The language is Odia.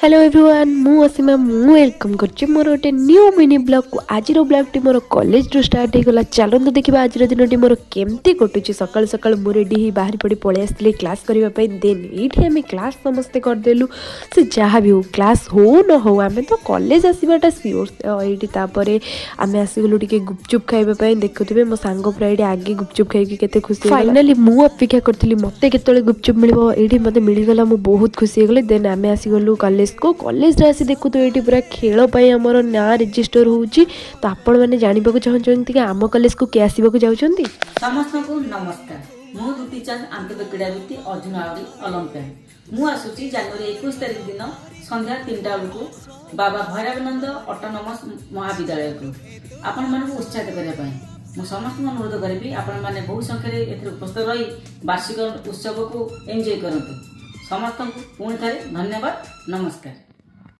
ହ୍ୟାଲୋ ଏଭ୍ରିୱାନ୍, ମୁଁ ଅସୀମା। ମୁଁ welcome କରୁଛି ମୋର ଗୋଟେ ନ୍ୟୁ ମିନି ବ୍ଲଗ୍କୁ। ଆଜିର ବ୍ଲଗ୍ଟି ମୋର କଲେଜରୁ ଷ୍ଟାର୍ଟ ହେଇଗଲା। ଚାଲନ୍ତୁ ଦେଖିବା ଆଜିର ଦିନଟି ମୋର କେମିତି କଟୁଛି। ସକାଳୁ ସକାଳୁ ମୁଁ ରେଡ଼ି ହେଇ ବାହାରି ପଡ଼ି ପଳେଇ ଆସିଥିଲି କ୍ଲାସ୍ କରିବା ପାଇଁ। ଦେନ୍ ଏଇଠି ଆମେ କ୍ଲାସ୍ ସମସ୍ତେ କରିଦେଲୁ। ସେ ଯାହା ବି ହଉ, କ୍ଲାସ୍ ହଉ ନ ହଉ, ଆମେ ତ କଲେଜ ଆସିବାଟା ସିଓର। ଏଇଠି ତାପରେ ଆମେ ଆସିଗଲୁ ଟିକେ ଗୁପଚୁପ୍ ଖାଇବା ପାଇଁ। ଦେଖୁଥିବେ, ମୋ ସାଙ୍ଗ ପୁରା ଏଇଠି ଆଗେ ଗୁପଚୁପ୍ ଖାଇକି କେତେ ଖୁସି। ଫାଇନାଲି ମୁଁ ଅପେକ୍ଷା କରିଥିଲି ମୋତେ କେତେବେଳେ ଗୁପଚୁପ୍ ମିଳିବ। ଏଇଠି ମୋତେ ମିଳିଗଲା, ମୁଁ ବହୁତ ଖୁସି ହେଇଗଲି। ଦେନ୍ ଆମେ ଆସିଗଲୁ କଲେଜକୁ। କଲେଜରେ ଆସି ଦେଖୁଥିବେ, ଏଇଠି ପୁରା ଖେଳ ପାଇଁ ଆମର ନାଁ ରେଜିଷ୍ଟର ହେଉଛି। ତ ଆପଣମାନେ ଜାଣିବାକୁ ଚାହୁଁଛନ୍ତି କି ଆମ କଲେଜକୁ କିଏ ଆସିବାକୁ ଯାଉଛନ୍ତି? ସମସ୍ତଙ୍କୁ ନମସ୍କାର। ମୁଁ ଦୁତି ଚାନ୍ଦ, ଆନ୍ତର୍ଜାତିକ କ୍ରୀଡ଼ାବିତ, ଅର୍ଜୁନ ଆୱାର୍ଡ ଅଲମ୍ପିଆନ। ମୁଁ ଆସୁଛି ଜାନୁଆରୀ 21 ତାରିଖ ଦିନ ସନ୍ଧ୍ୟା 3ଟା ବେଳକୁ ବାବା ଭୈରବାନନ୍ଦ ଅଟୋନମସ୍ ମହାବିଦ୍ୟାଳୟକୁ ଆପଣମାନଙ୍କୁ ଉତ୍ସାହିତ କରିବା ପାଇଁ। ମୁଁ ସମସ୍ତଙ୍କୁ ଅନୁରୋଧ କରିବି, ଆପଣମାନେ ବହୁ ସଂଖ୍ୟାରେ ଏଥିରେ ଉପସ୍ଥିତ ରହି ବାର୍ଷିକ ଉତ୍ସବକୁ ଏନ୍ଜୟ କରନ୍ତୁ। ସମସ୍ତଙ୍କୁ ପୁଣି ଥରେ ଧନ୍ୟବାଦ, ନମସ୍କାର।